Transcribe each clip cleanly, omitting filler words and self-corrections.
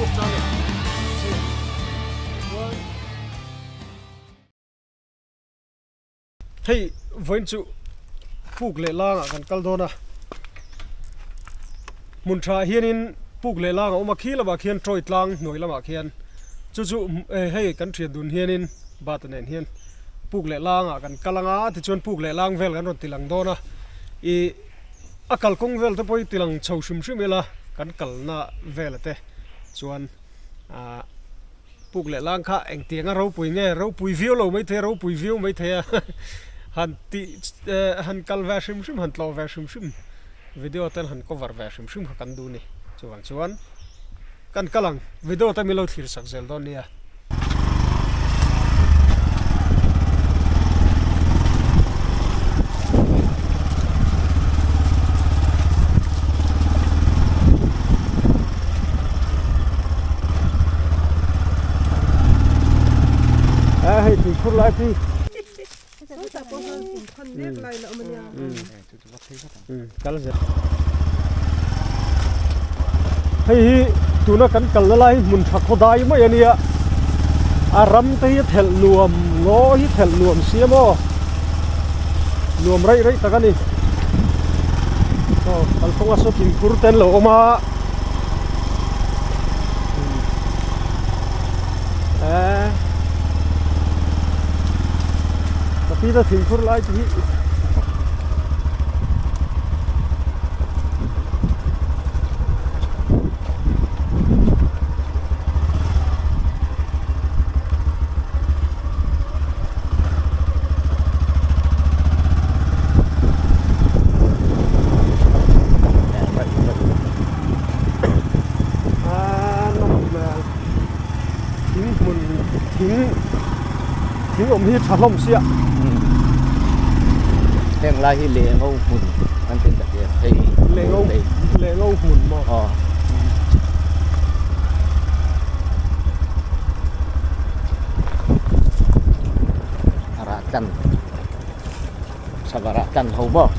chhuak ta a ni. Chuan. Hei vawiin chu puk leh langah kan kal dawn a, hmun tha ah hianin puk leh lang a awm a, khi lamah khian tawi tlang hnuai lamah khian chu chu hei kan thian dun hianin bata nen hian puk leh langah kan kal anga tichuan puk leh lang vel kan rawn ti lang dawn a, ih a kalkawng vel te pawh hi ti lang chho hrim hrim ila kan kalna vel te chuan ah. Puk leh lang kha engtiang a ropui nge ropui viau lo maithei a ropui viau maithei a han tih han kal ve hrim hrim han tlawh ve hrim hrim video ten han cover ve hrim hrim kha kan duh a ni chuvang chuan kan kal ang video te min lo thlir sak zel dawn nia. A hei tuikhur lai khi kal zel hei hi tuna kan kalna lai hi hmun tha khaw dai mai a nia a ram te hi a thelh nuam ngaw hi thelh nuam sia maw nuam raih raih tak a ni aw kalkawng a saw thingkhur te an lo awm a eee ka pi te thingkhur lai te hi. Thing hmun thing thing awm hi tha hlawm sia. Heng lai hi leh ngo hmun an ti tak e hei leh ngo leh ngo hmun maw aw. Rah tlan sava rah tlan ho maw.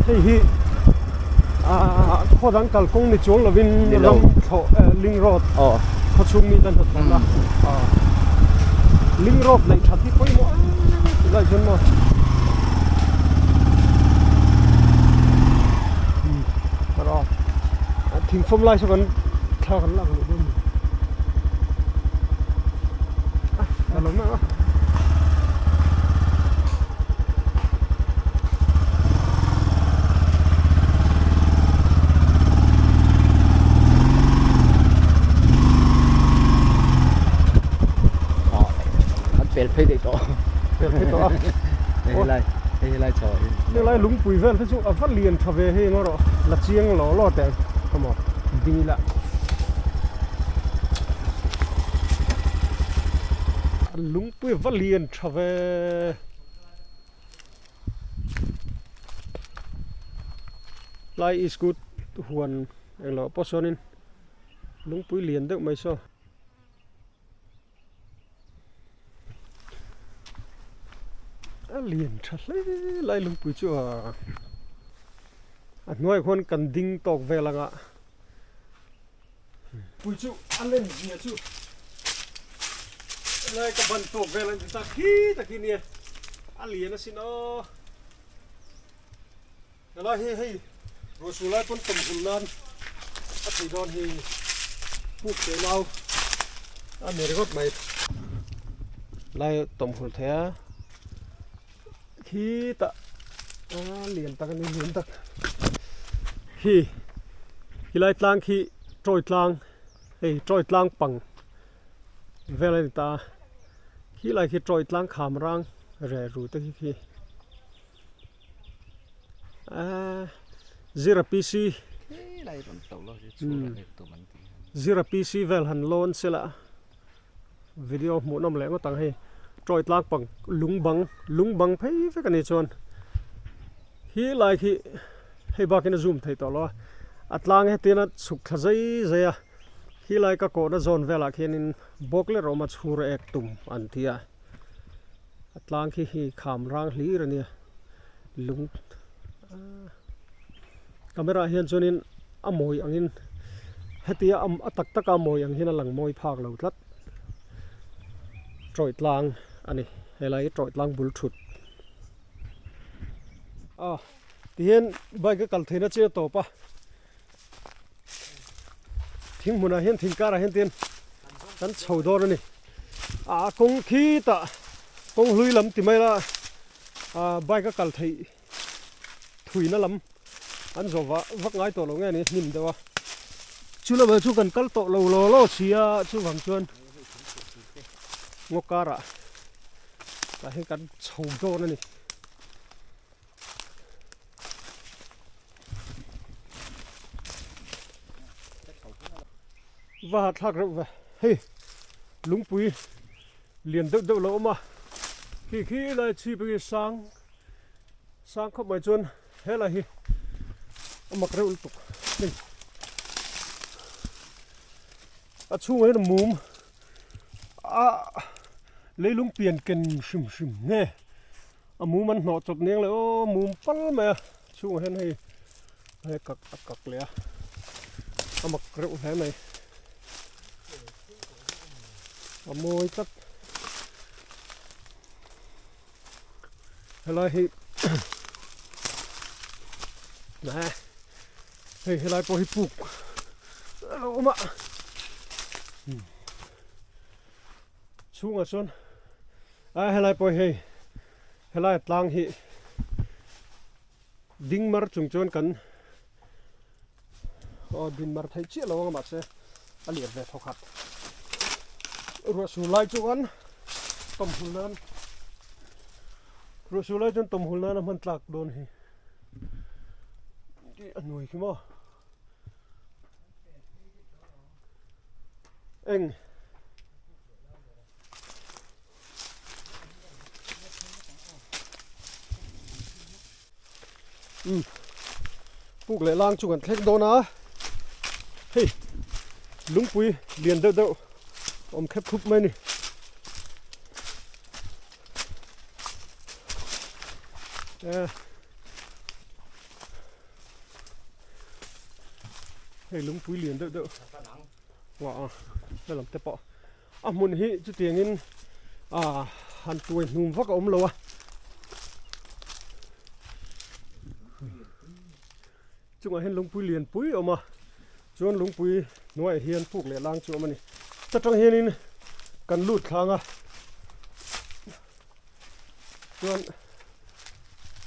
Hei hi ah khaw dang kalkawng ni chuang lovin ram thlawh link road khaw chhung mi ten hnathawh na link road neih that hi pawimawh em tilai chuan maw. Thingfawm lai saw kan thla kan lak leh dawn a ni a lo na a. An pel phei daih tawh. Pel phei tawh a. Hei lai hei lai chho in. Hei lai lungpui vel te chu a va lian tha ve hei ngaw rawh la chiang law law teh ang khawmaw ding ila. Lungpui a va lian tha ve. Lai iskut huan englo pawh sawn in lungpui lian deuh mai saw. A lian tha hle lai lungpui chu a a hnuaiah khuan kan ding tawk vel anga pui chu a len zia chu helai ka ban tawk vel an ti ta khi tak hi nia a lian asin aw helai hi hei ruahsur lai pawn tawmhul nan a thei dawn hi puk teh nau a ni ringawt mai lai tawmhul thei a khitah a lian tak a ni lian tak khi khilai tlang khi tawi tlang hei tawi tlang pang vel a ni ta khilai khi tawi tlang kham rang reh ru te khi khi. Zira PC Zira PC vel han lawn sela. Video hmuhnawm leh ngawt ang hei Troy tlang pang lung bang lung bang phei vek a nih chuan hi lai khi hei bakin a zoom theih tawh lo a a tlang hetian a chhuk thla zai zai a khi lai ka kawhna zawn velah khianin bawk leh rawma chhur ek tum an ti a a tlang khi hi kham rang hlir a nia lung camera ah hian chuanin a mawi angin hetia a tak taka a mawi ang hian a lang mawi phak lo tlat tawih tlang a ni helai hi tawih tlang bul thut a tihian bike a kal theihna chian a tawp a thing hmunah hian thing karah hian tin kan chho dawn a ni a kawng khitah kawng hlui lam ti mai la ah bike a kal theih thuina lam an zawh vah vak ngai tawh lo nge ni hnim deuh a chu lamah chu kan kal tawh lo law law si a chuvang chuan ngaw karah tah hian kan chho dawn a ni. Va hahthlak reuh ve hei lungpui lian deuh deuh lo awm a khi khi lai chhip hi sang sang khawp mai chuan helai hi a mak reuh lutuk hei a chhungah hian mum a leilung pian ken hrim hrim nge a mum an hnawh chawp ning leh aw mum pal mai a chhungah hian hei hei kak a kak leh a a mak reuh hle mai a mawi tlat helai hi hei helai pawh hi puk a lo awm a chhungah chuan a helai pawh hei helai tlang hi ding mar chung chuan kan aw din mar theih chiah lo ang mahse a lian ve thaw khat ruah sur lai chuan tawmhul nan ruah sur lai chuan tawmhul nan a hman tlak dawn hi a hnuai khi maw eng Umm puk leh lang chu kan thleng dawn a hei lungpui lian deuh deuh awm khep khup mai a ni. Hei lungpui lian deuh deuh a helam te pawh a hmun hi chutiangin ah han tuai hnum vak a awm lo a chungah hian lungpui lian pui a awm a chuan lungpui hnuaiah hian puk leh lang chu a awm a ni ta tang hianin kan lut thlang a chuan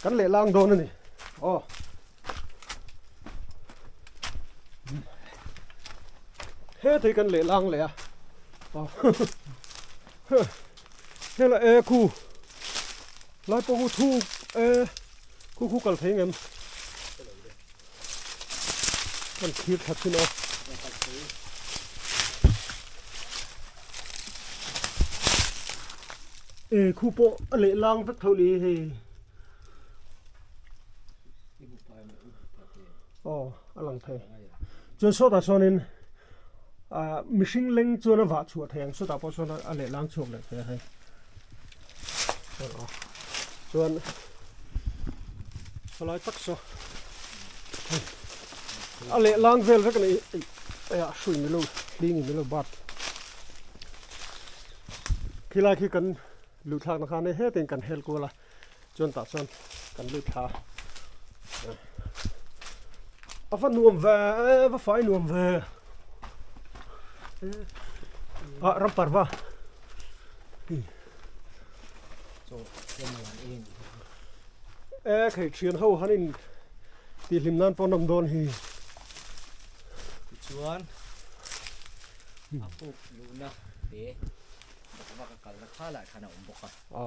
kan leh lang dawn a ni aw. He thei kan leh lang leh a hela e khu lai pawh khu thu e khu khu kal thei ngem kan thlir thla thin a e khu pawh a leh lang vek tho ni hei. Aw a lang thei chuan sawtah chuanin ah mihring leng chuan a vah chhuah thei ang sawtah pawh chuan a lehlang chhuak leh thei a hei chuan helai tak saw a lehlang vel vek a ni a hrui ni lo hling in ni lo bat khilai khi kan luh thlakna khan hei hetin kan hel kual a. Chuan tah chuan kan lut thla a, a va nuam ve a va fai nuam ve ah ram parva e khei thian ho han in tih hlim nan pawh an awm dawn hi tichuan a puk luhna te bawk a kalna kha lah khan a awm bawk a.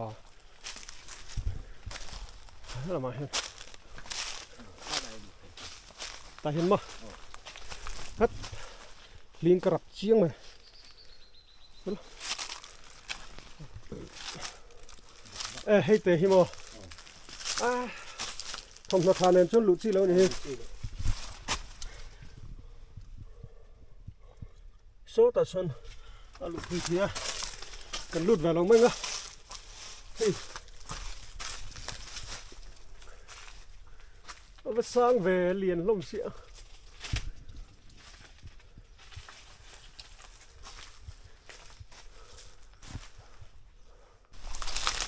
Helamah hian tah hian maw hat hling ka rap chiang mai. E hei te hi maw a thawmhnaw tha nen chuan luh chi lo a ni hi. Sawtah chuan a luh pui thei a kan lut ve lo mai ang a hei a va sang ve lian hlawm sia.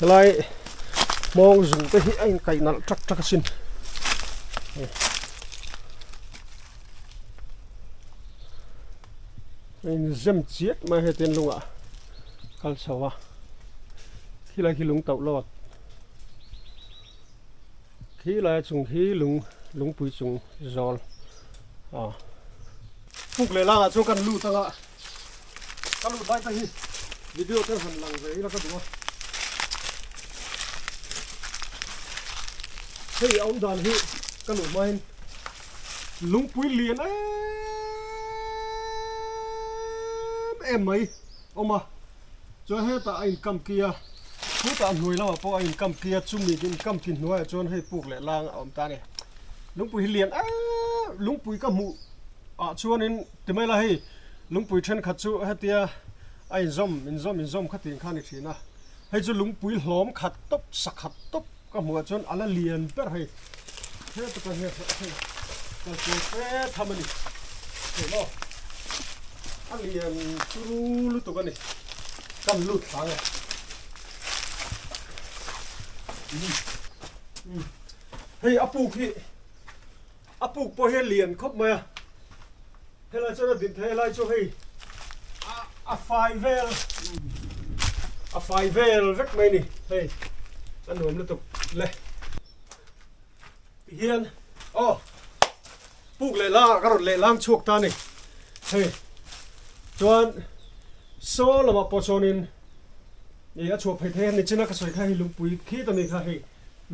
Helai hmawng zung te hi a inkaih nalh tak tak asin. A inzem chiat mai a hetiang lungah kal chho a, khilai khi lung tauh lo a, khilai chung khi lung lungpui chung zawl a. Puk leh langah chuan kan lut anga. Ka lut lai te hi video te han lang ve ila ka duh a. Hei a awm dan hi ka luh hmain lungpui lian em em mai awm a. Chuan hetah a inkam ki a, khutah a hnuai lamah pawh a inkam ki a, chumi inkam ki hnuaiah chuan hei puk leh lang a awm ta a ni. Lungpui hi lian em lungpui ka hmuh ah chuanin Timai la hei lungpui thenkhat chu hetia a inzawm inzawm inzawm kha tih kha a ni thin a, hei chu lungpui hlawm khat tawp sakhat tawp ka hmuh ah chuan a la lian ber hei heta kan hei hei kalkual fe tham a ni hei maw a lian turu lutuk a ni kan lut thlang e hei a puk hi. A puk pawh hi a lian khawp mai a, helai chuan a din thei helai chu hei a fai vel a fai vel vek mai a ni hei a nuam lutuk le tihian aw puk leh lang ah ka rawn leh lang chhuak ta a ni hei chuan saw lamah pawh chuanin ih a chhuah phei thei a nichina ka sawi kha hei lungpui khit a ni kha hei.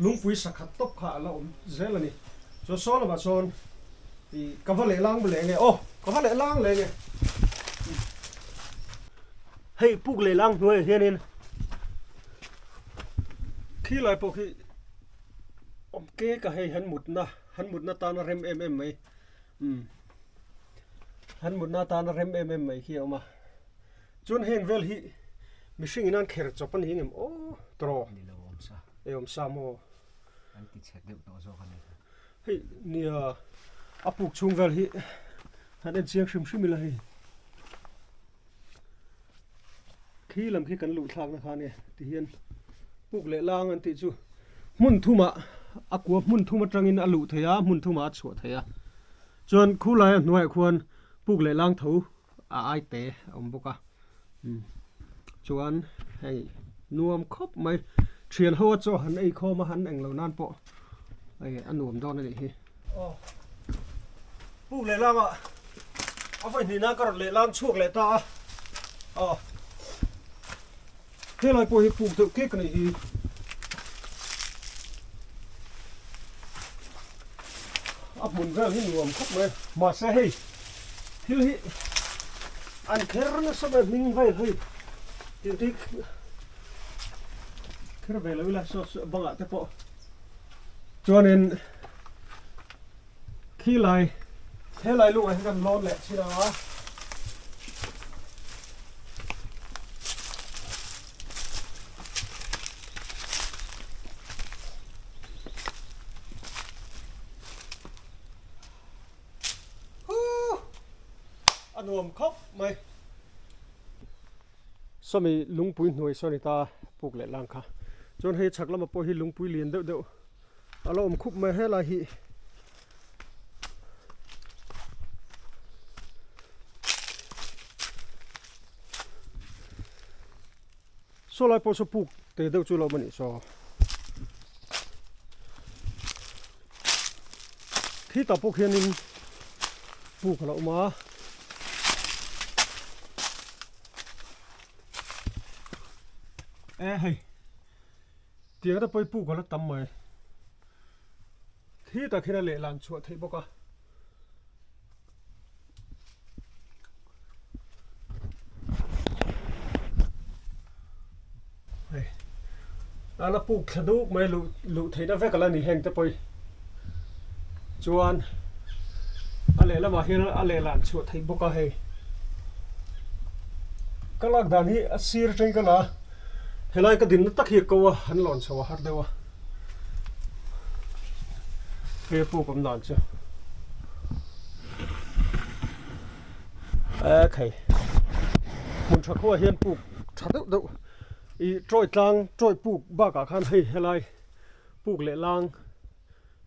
Lungpui sakhat tawp kha a la awm zel a ni. Chuan saw lamah chuan ih ka va leh lang leh nge aw ka va leh lang leh nge. Hei puk leh lang hnuaiah hianin khi lai pawh khi awm kek a hei han mutna han mutna tana rem em em mai umm han mutna tana rem em em mai khi a awm a. Chuan heng vel hi mihring in an kher chawp a ni ngem aw tawraw Ni lo awm sa. E awm sa maw? An ti chhe deuh tawh zawk a ni. Hei nia a puk chhung vel hi han en chiang hrim hrim ila hei. Khi lam khi kan luh thlak na kha nia ti hian puk leh lang an tih chu hmun thumah a kua hmun thum atangin a luh theih a hmun thumah a chhuah theih a. Chuan khulai a hnuaiah khuan puk leh lang tho a ai te a awm bawk a umm chuan hei nuam khawp mai thian ho a chaw han ei khawm a han englo nan pawh hei a nuam dawn a nih hi. Aw puk leh lang ah a vawi hnih nan ka rawn leh lang chhuak leh ta a aw helai pawh hi puk deuh kek a nih hi. A hmun vel hi nuam khawp mai mahse hei thil hi an kher nasa mai hming vel hei tih te kher ve lo ila saw saw bangah te pawh chuanin khi lai helai lungah hian kan lawn leh thin a. A nuam khawp mai. Sawmi lungpui hnuai saw ni ta puk leh lang kha. Chuan hei chhak lamah pawh hi lungpui lian deuh deuh a la awm khup mai helai hi. Saw lai pawh saw puk te deuh chu lo awm a nih saw. Khi tah pawh khianin puk a lo awm a. E hei tiang te pawh hi puk a la tam mai. Khi tah khian a lehlan chhuah theih bawk a. Hei. A la puk thla duk mai luh luh theihna vek a la ni heng te pawh hi. Chuan a lehlamah hian a lehlan chhuah theih bawk a hei. Ka lak dan hi a sir atangin ka la a, helai ka dinna tak hi a ko a, an lawn chho a har deuh a. Hei a puk awm dan chu. Ekhei hmun tha khuaah hian puk tha deuh deuh ih tawi tlang tawi puk bakah khan hei helai puk leh lang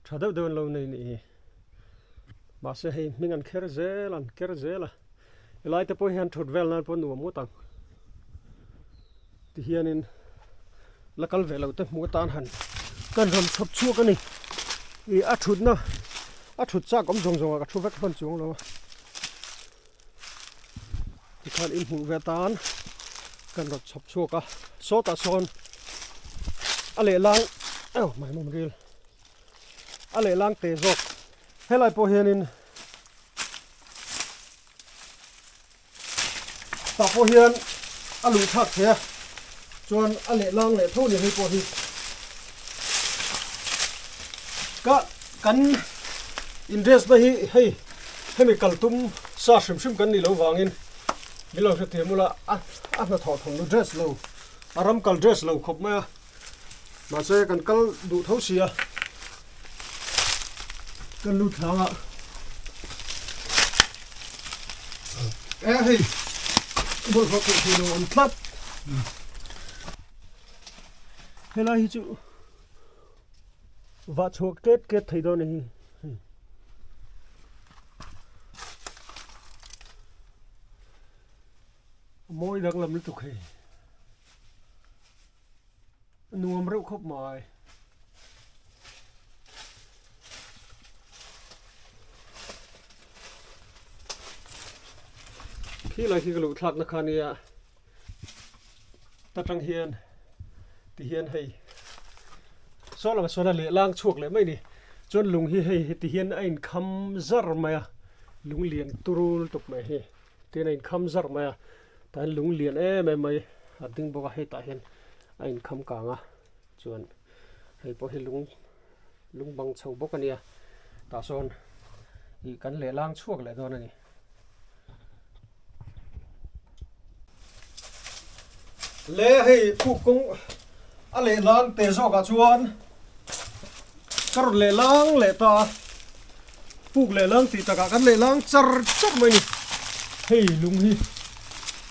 tha deuh deuh an lo nei nih hi mahse hei hming an kher zel an ker zel a helai te pawh hian thut vel nan pawh nuam ngawt ang tihianin la kal ve loh te hmuh atan han kan rawn chhawp chhuak a ni ih a thutna a thut chak awm zawng zawng ah ka thu vek hman chuang lo a tikhan in hmuh ve atan kan rawn chhawp chhuak a sawtah sawn a lehlang eo maimawm ril a lehlang te zawk helai pawh hianin Tah pawh hian a luh thlak thei a, chuan a lehlang leh tho ni hei pawh hi ka kan in dress na hi hei hemi kal tum sa hrim hrim kan nih loh vangin min lo hrethiam ula a a hnathawh thawmhnaw dress lo a ram kal dress lo khawp mai a mahse kan kal duh tho si a kan lut hlang a e hei bawlhhlawh theih thei lo awm tlat helai hi chu vah chhuak ket ket thei dawn a ni hi mawi danglam lutuk hei. Nuam reuh khawp mai. Khi lai khi ka luh thlakna kha nia ta tang hian ti hian hei saw lamah sawn a lehlang chhuak leh mai a ni chuan lung hi hei heti hian a inkham zar mai a lung lian turu lutuk mai hi. Tin a inkham zarh mai a, tah hian lung lian em em mai a ding bawk a, hetah hian a inkham kang a, chuan hei pawh hi lung lung bang chho bawk a nia, tah sawn ih kan lehlang chhuak leh dawn a ni. Le hei puk kawng a lehlang te zawkah chuan ka rawn lehlang leh ta a, puk lehlang tih takah kan lehlang char char mai a ni. Hei lung hi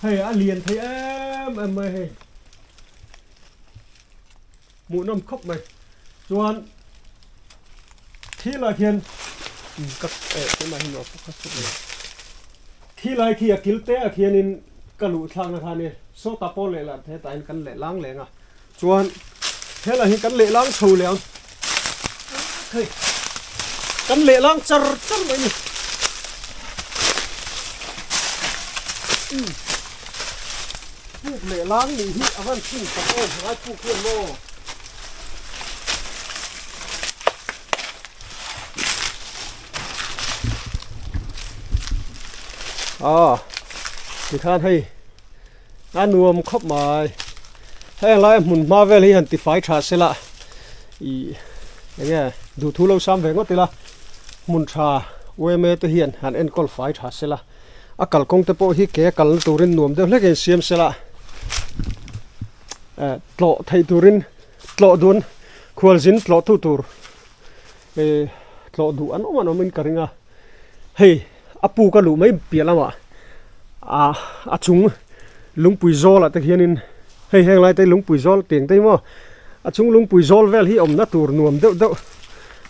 hei a lian thei em em mai hei hmuhnawm khawp mai chuan thil ah khian ka eh tunah hian a focus khawp mai thil ai khi a kil te ah khianin ka luh thlakna kha a ni sawtah pawh lehlan hetah hian kan lehlang leng a. Chuan helai hi kan lehlang chho leh ang. Hei kan lehlang char char mai ni. Puk lehlang nih hi a van thin tak em helai puk hian maw. Ah tikhan hei. A nuam khawp mai. Heng lai hmun hma vel hi han ti fai tha se la ih eng nge duhthu lo sam ve ngawt ila hmun tha UMA te hian han enkawl fai tha se la a kalkawng te pawh hi ke a kalna turin nuam deuh hlek in siam se la eh tlawh theih turin tlawh dun khualzin tlawh tu tur eh tlawh duh an awm an awm in ka ring a hei a puk a luh mai piah lamah ah a chung lungpui zawl ah te hianin hei heng lai te lungpui zawl tiang te hi maw a chung lungpui zawl vel hi awmna tur nuam deuh deuh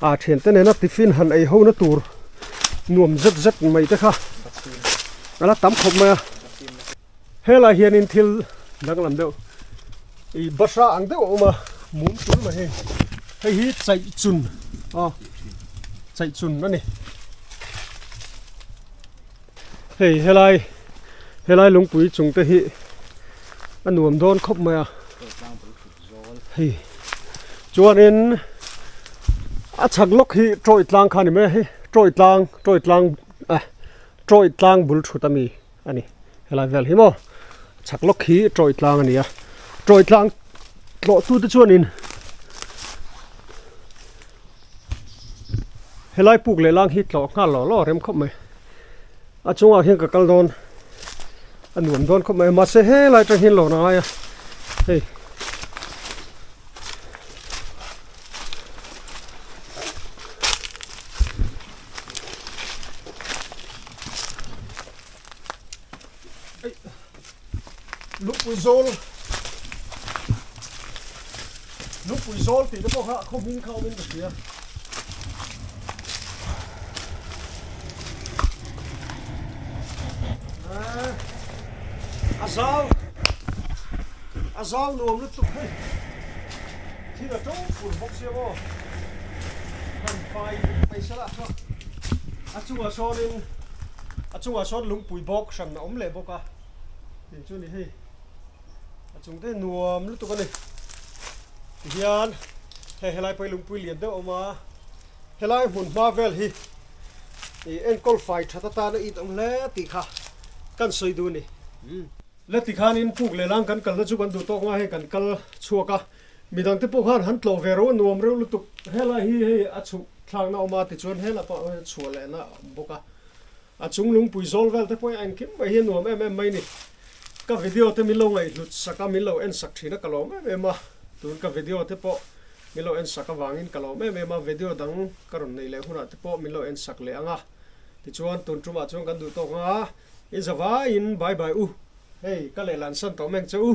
ah thiante nena tiffin han ei ho na tur nuam zet zet mai te kha a la tam khawp mai a helai hianin thil danglam deuh ih bahra ang deuh a awm a mum tul mai hei hei hi chaihchun aw chaihchun a ni hei helai helai lungpui chung te hi a nuam dawn khawp mai a hei chuanin a chhak lawk hi tawih tlang kha a ni mai a hei tawih tlang tawih tlang ah tawih tlang bul thut ami. a ni helai vel hi maw chhak lawk hi tawih tlang a ni a tawih tlang tlawh tu te chuanin. Helai puk leh lang hi tlawh nghal law law rem khawp mai. A chungah hian ka kal dawn a nuam dawn khawp mai mahse helai atang hian lawn a ngai a hei. Lungpui zawl Lungpui zawl tih te pawh kha khaw hming kha awmin ka hria. A zau a zau nuam lutuk hei thil a to fur bawk sia maw han fai paisa lah kha a chungah sawnin a chungah sawn lungpui bawk hran a awm leh bawk a. Tih chu ni hei a chung te nuam lutuk a ni tihian hei helai pawh hi lungpui lian deuh a awm a helai hmun hma vel hi ih enkawl fai that atana it awm hle tih kha kan sawi duh a ni. La tikhanin puk leh lang kan kalna chu kan duh tawk nga hei kan kal chhuak a midang te pawh khan han tlawh ve ro a nuam reuh lutuk helai hi hei a chhuk thlakna a awm a tichuan helai pawh chhuah lehna a awm bawk a. A chung lungpui zawl vel te pawh hi a engkim mai hi a nuam em em mai ni. Ka video te min lo ngaihhlut sak a, min lo en sak thin a ka lawm em em a. Tun ka video te pawh min lo en sak avangin ka lawm em em a, video dang ka rawn neih leh hunah te pawh min lo en sak leh ang a. Tichuan tun tumah chuan kan duh tawk ang a, in zavaiin bye bye u. Hei ka lehlan san tawh meng che u.